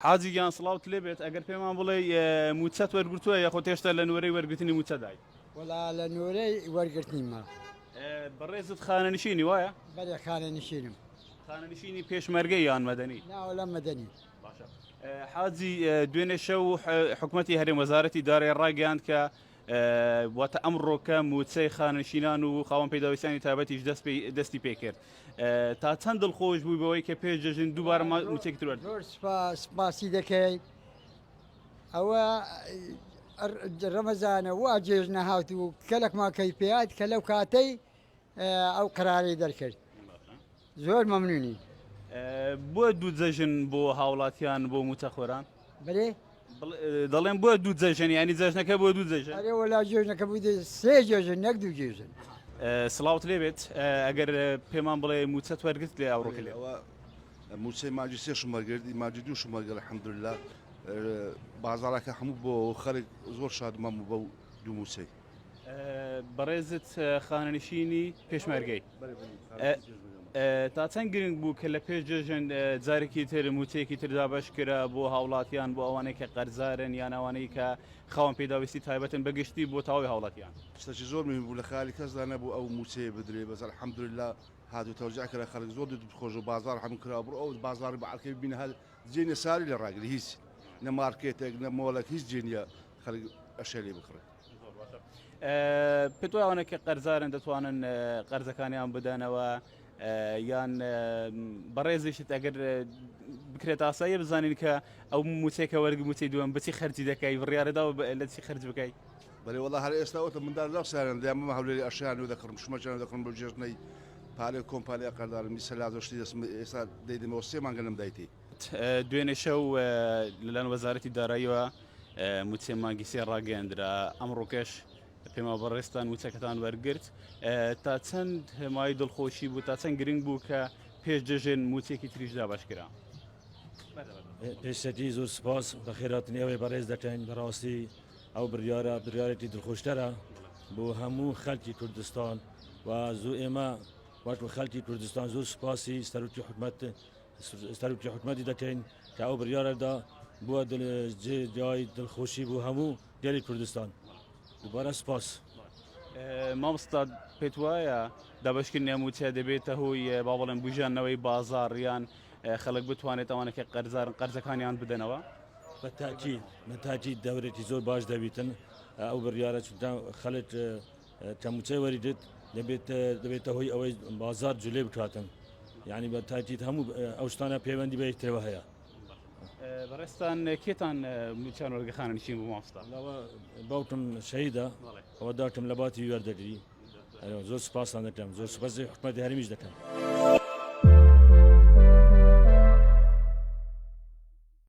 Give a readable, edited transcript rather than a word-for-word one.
حاجی گیان سڵاوت لێ بێت ئەگەر پێمان بڵێ موچەت وەرگرتووە یاخۆ هێشتا لە نۆرەی وەرگرتنی موچەدای؟ وەڵا لە نۆرەی وەرگرتنیمە. بەڕێزت خانەنشینی وایە؟ بەلێ خانەنشینم. خانەنشینی پێشمەرگەی یان مەدەنی؟ نا وەلا مەدەنی. باشە حاجی دوێنێ شەو حکومەتی هەرێم وەزارەتی دارایی ڕایگەیاند کە واتە ئەمڕۆکە مووچەی خانەنشینان و خاوەن پێداویستانی تایبەتیش دەست پێ دەستی پێکرد تا چەند دڵخۆش بووی بەوەی کە پێش جەژن دووبارە مووچەیەکی تر وەرگرت؟ زۆر سپاسی دەکەی ئەوە ڕەمەزانە وا جێژنە هات و کەلکمان کەی پێات کە لەو کاتەی ئەو قەرارەی دەرکرد زۆر مەمنونی. بۆ دوو جەژن بۆ هاوڵاتیان بۆ مووچەخۆران؟ بەێ دەڵێم بۆ دوو جەژن ینی جەژنەکە بۆ دوو جەژن ئەرێ وەلا جێژنەکە بوو سێ جێژن نەک دوو جێژن. سڵاوت لێ بێت ئەگەر پێمان بڵێ مووچەت وەرگرت لێ ئەوڕۆکە لێ مووچەی ماجی سێشم وەرگرت ماجی دووشم وەرگرت الحمدلله بازاڕەکە هەموو بۆ خەڵک زۆر شادمان بوو بەو دوو مووچەی. بەڕێزت خانەنشینی پێشمەرگەی تا چەند گرنگ بوو کە لە پێش جەژن جارێکی تر موچەیەکی تر دابەش کرا بۆ هاوڵاتیان بۆ ئەوانەی کە قەرزارن یان ئەوانەی کە خاوەن پێداویستی تایبەتن بەگشتی بۆ تەواوی هاوڵاتیان. شتەکی زۆر مهم بوو لە خەیالی کەسدا نەبوو ئەو موچەیە بدرێ بەس الحمدللە هات و تەوزیع کرا خەڵک زۆر دڵخۆش و بازاڕ هەموو کرا بڕۆ ئەو بازاڕی بەعەرکەی ببینە هەر جێ نیە ساری لێ ڕاگری هیچ نە مارکێتێک نە مۆڵێک هیچ جێ نیە خەڵک ئەشێ لێ بکڕێ. پێت وایە ئەوانە کە قەرزارن دەتوانن قەرزەکانیان بدەنەوە یان بەڕێزیشت ئەگەر بکرێت ئاساییە بزانین کە ئەو موچەیە کە وەرگ موچەی دووەم بچی خەرجی دەکەی بڕیارەدا لە چی خەرج بکەی بەێ وڵا هەر ئێستا ئەوتە مندار لەو سارن دەیان بمە هەولێری ئەشیان و دەکڕم شمەچیان دەکڕم بۆ جێژنەی پارەی کۆمپانیا قەردارم سەلازۆشتی دەستم ئێستا دەیدەمەوە سێ مانگە نەم دایتی دوێنێ شەو لەلایەن وەزارەتی داراییەوە مووچەی مانگی سێ ڕاگەیەندرا، ئەمڕۆکەش پێما بەڕێزتان مووچەکەتان وەرگرت، تا چەند مایەی دڵخۆشی بوو، تا چەند گرنگ بوو کە پێش جەژن مووچەیەکی تریش دابەش کرا؟ پێشەکی زۆر سپاس بەخێرهاتنی ئێوەی بەڕێز دەکەین، بەڕاستی ئەو بڕیارە بڕیارێکی دڵخۆشکەرە بۆ هەموو خەڵکی کوردستان و زۆر ئێمە وەکو خەڵکی کوردستان زۆر سپاسی سەرۆکی حکومەت سەرۆکی حکومەتی دەکەین کە ئەو بڕیارەدا بووە جێگای دڵخۆشی بۆ هەموو گەلی کوردستان دووبارە سپاس. مامۆستا پێت وایە دابەشکردنی ئەم مووچە دەبێتە هۆی با بڵێم بوژاندنەوەی بازاڕ یان خەڵک بتوانێت ئەوانە کە قەرزارن قەرزەکانیان بدەنەوە؟ بە تاکید بە تاکید دەورێکی زۆر باش دەبیتن ئەو بڕیارە چونکە خەڵک کە مووچەی وەریگرت دەبێت دەبێتە هۆی ئەوەی بازار جولێ بکاتن یعنی بە تاکید هەموو ئەو شتانە پەیوەندی بە یەکترەوە هەیە. بەڕێزتان کێتان مووچەیان وەرگرت خانەنشین بوو مامۆستا؟ باوکم شەهیدە ئەوە داکم لە باتی وەردەگری زۆر سپاسان دەکەم زۆر سپاسی حکومەتی هەرێمیش دەکەم.